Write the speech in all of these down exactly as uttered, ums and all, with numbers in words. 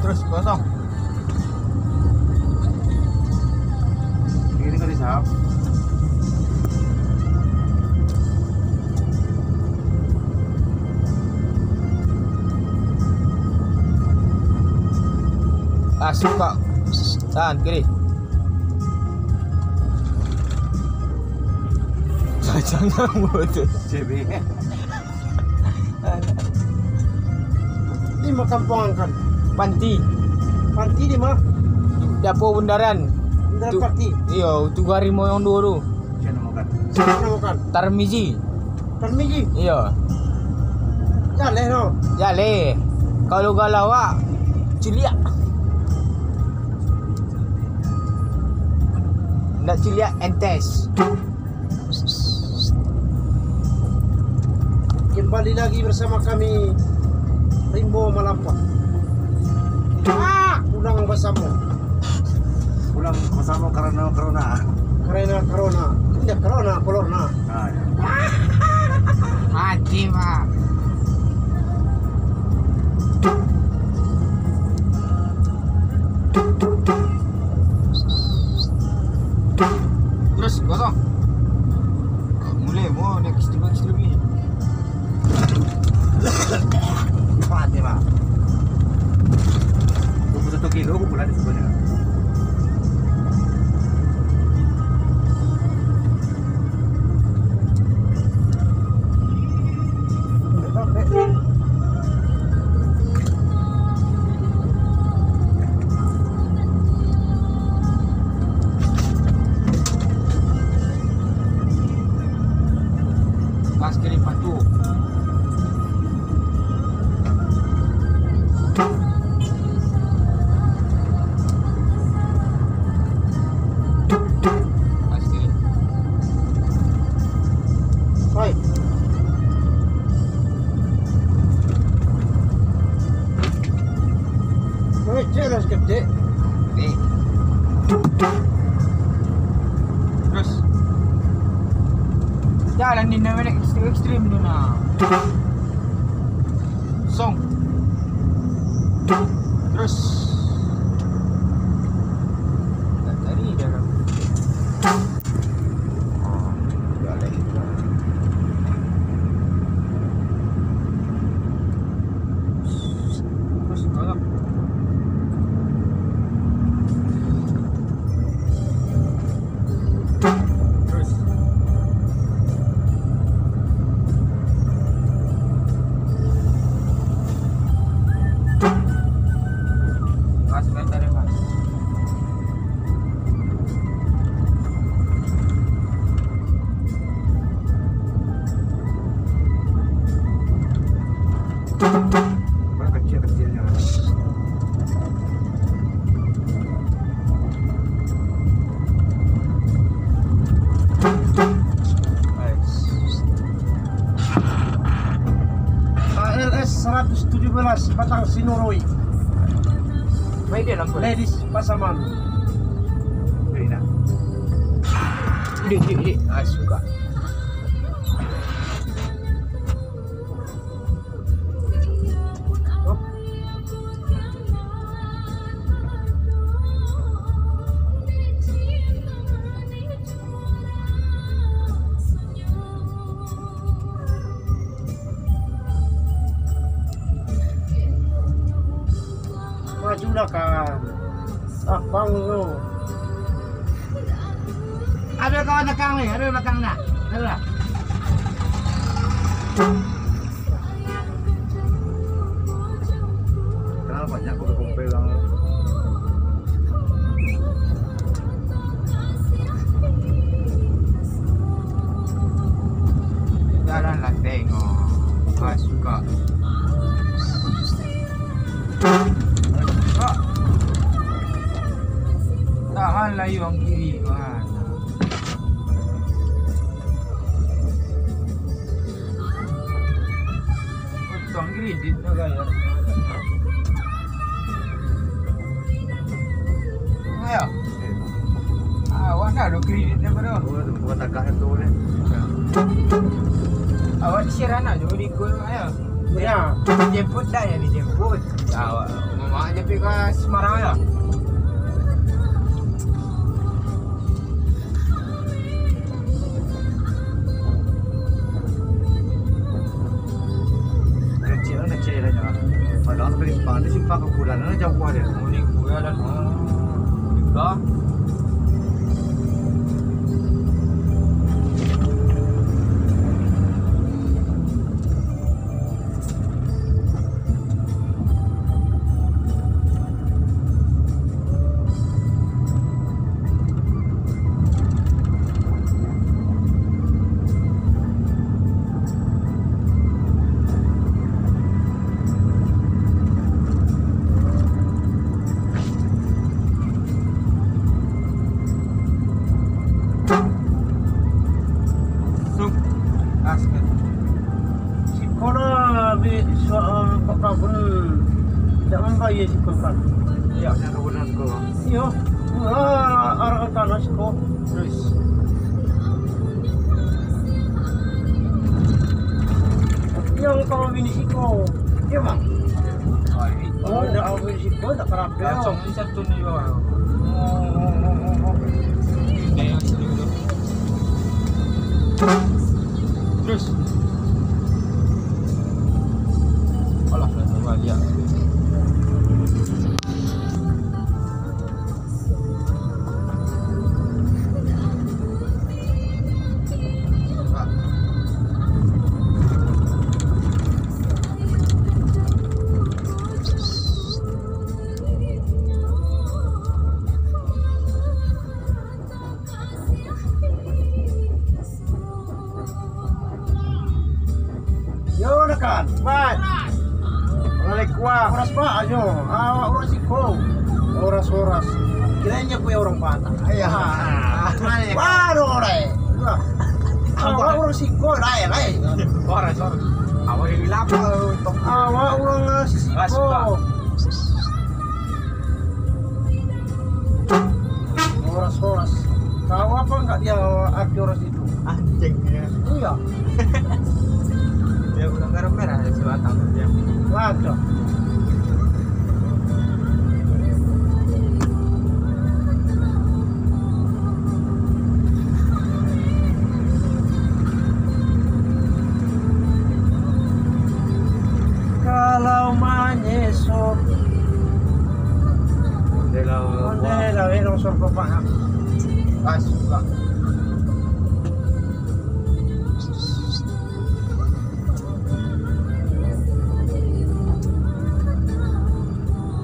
Terus kosong. Ini kan disahap. Ah, suka. Tahan, kiri. Jangan buat tu. Cewek. Di ma kampuang angkan? Panti. Panti di ma? Dapo Bundaran. Bundaran Tu-, Panti. Iyo, tu harimau nan duo tu. Siapa namakan? Siapa namakan? Tarmizi. Tarmizi? Iyo. Jaleh no. Jaleh. Kalau galau awak, ciliak. Ndak ciliak, entes. Kembali lagi bersama kami, Rimbo Malampah. Ah, pulang bersama. Pulang bersama karena corona. Karena corona. Indak corona, corona. Ah, ya. Mati, Pak. Terus, kosong. Mulai, mau naik ekstrim-ekstrim ni. Mati, Pak. Dua puluh satu kilo, aku pulang di sebelah. Pas kiri patu. Pas kiri. Oi. Mangecek lah saketek. Ni. Terus. Jalan di namanya ekstrim-ekstrim tu nah. Song. Terus. Tak cari dia. Ah, dah lah itu. Terus, malam. Terus. Mas, bentar ya, Mas. Mana kecil-kecilnya. K L S seratus tujuh belas Batang Sinuroi. Baik dia lampu. Ladies Pasaman. Dik, dik, dik. Ah, suka. Majulah, kawan. Lapang tu. Ada kawan belakang ni, ada belakang nak. Ada lah. Kenapa banyak kuda kumpel lang? Jalan lah tengok. Wah, suka. Tahan lah, Yuang kiri, Yuang. Utang kredit tu, kan? Ayo. Awak nak ado kredit daripada. Oh, tu, bukan tagah tu boleh. Awak di Sierra nak juga di Gold, ayo. Ya, dijemput dah ya, dijemput. Ya, mama aja pi ka Semarang ya. Kecil, kecil aja. Padahal sampai di simpang, di simpang ke kuburan, jauh dia. Muni kuburan, oh, muni dah. Sup. Asik. Siko lah, bi-, so-, eh, Pak Kabun, dak mambayia siko kan. Iyo, nya kabunan siko. Iyo, murah harga tanah siko. Terus. Yang kalau bini siko, iyo, Bang. Oh, dak, bini siko dak karapo. Langsung satu ni, Bang. Oh, oh, oh, oh, oh. Terus. Alah, dah tahu dia. Yo, nakan. Pai. Waalaikumsalam. Horas, Pak, ayo. Awak horas siko. Horas, horas. Kiranya kue orang patah. Iya. Ah. Waduh, dai. Awak horas siko, dai, dai. Horas, horas. Awak jadi lapar, tok. Awak urang, eh, sisiko. Horas, Pak. Horas-horas. Tahu apa enggak dia arti horas itu? Anjing dia. Iya. Dia udah garam merah di batang dia. Waduh. Kalau manyeso. Ondeh lah, ondeh lah, eh, longsor ko, Pak. Pas, Pak.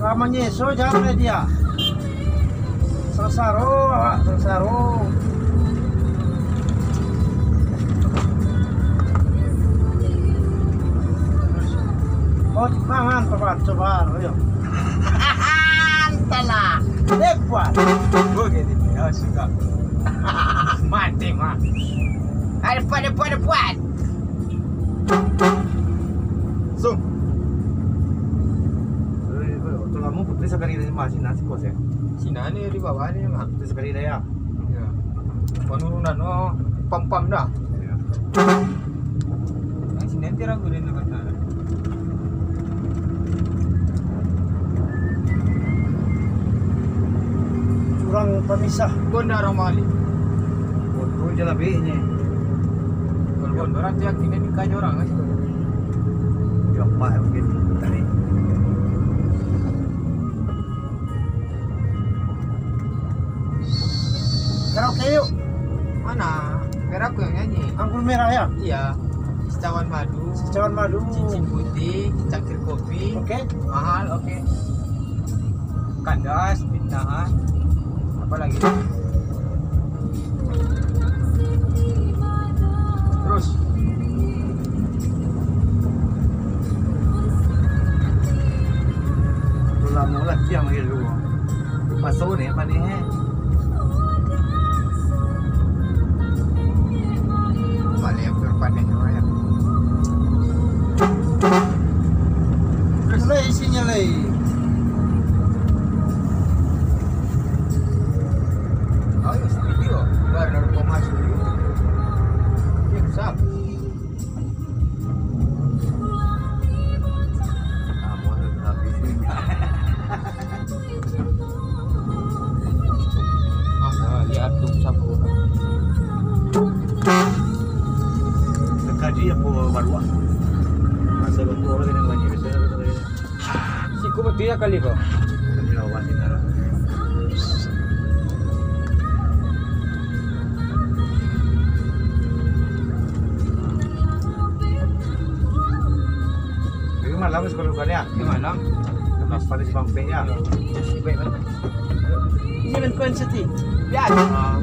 Ka manyeso jalan dia. Sansaro, awak sansaro. Oh, mangan, Pak, coba, yo. Antahlah. Depan. Oke, ya, sudah. Mati, Mak. Ada, ada, ada. Sung. Eh, tu lamo Putri sakali dari rumah, sinan siko, ya? Sinan ni di bawah ni, Mak. Putri sakali dari, ya? Ya. Panurunan, oh, pam-pam dah. Ya. Nah, sinan ti ragu dari tempat. Jurang pamisah. Gonda orang Bali. Foto je lah, Bik, ni. Kalau gonda orang tu yakin dia nikah je orang, kan, situ. Dia empat mungkin tadi. Karaoke yuk. Mana? Biar aku yang nyanyi. Anggur merah, ya? Iya. Secawan madu. Secawan madu. Cincin putih, cangkir kopi. Oke. Mahal, oke. Kandas, pintahan. Apa lagi? Terus. Tu lamo lah tiang lagi dulu. Paso ni, apa ni, eh? Balik yang berpanen tu, ya. Terus. Lai, isinyo lai. Oh, ya, studio. Baru rumah studio. Oke, besar. Siku betul ya kali ko. Tapi malam sekolah bukan ya? Di malam. Lepas pada si Pampek ya. Baik, baik. Ini kan kuan seti. Ya. Ah.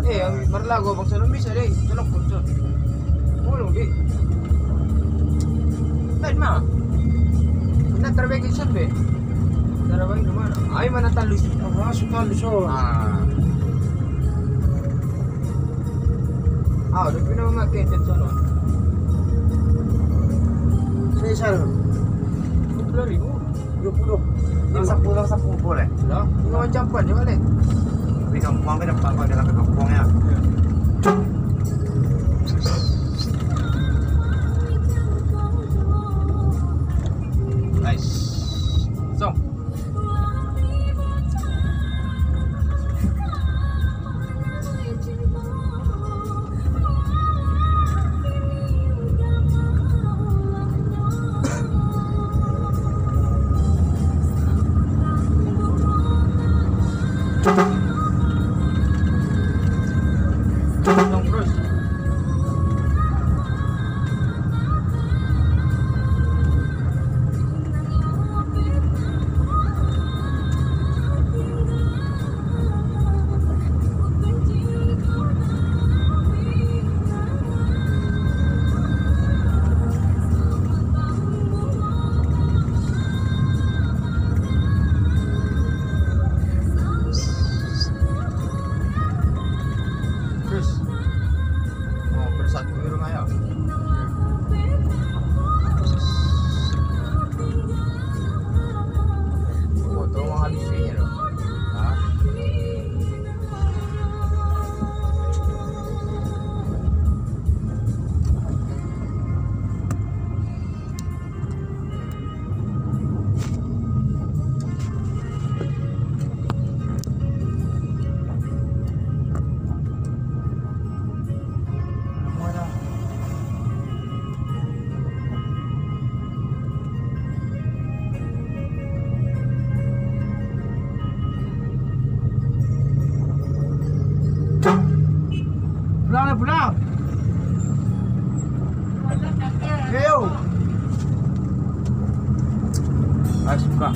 Eh, yang marlagu Abang Salom bisa deh, tolong sponsor. Tolong deh. Lain mah. Nak terbaik action be. Terbaik di mana? Ai mana talus? Ah, suka talus, oh. Ah. Ah, udah pernah memakai headset sana? Saya salah. Dua puluh ribu. Dua puluh. Nang sapu, nang sapu boleh? Lah, tinggal macam apa je boleh. Di kampung kan dapat apa dalam kampung ya. Nice. So. Terus. Oh, bersatu di rumah ya. Oh, tu orang halusinyo tu. Ha? Pulang lah, pulang. Ayo. Ah, suka.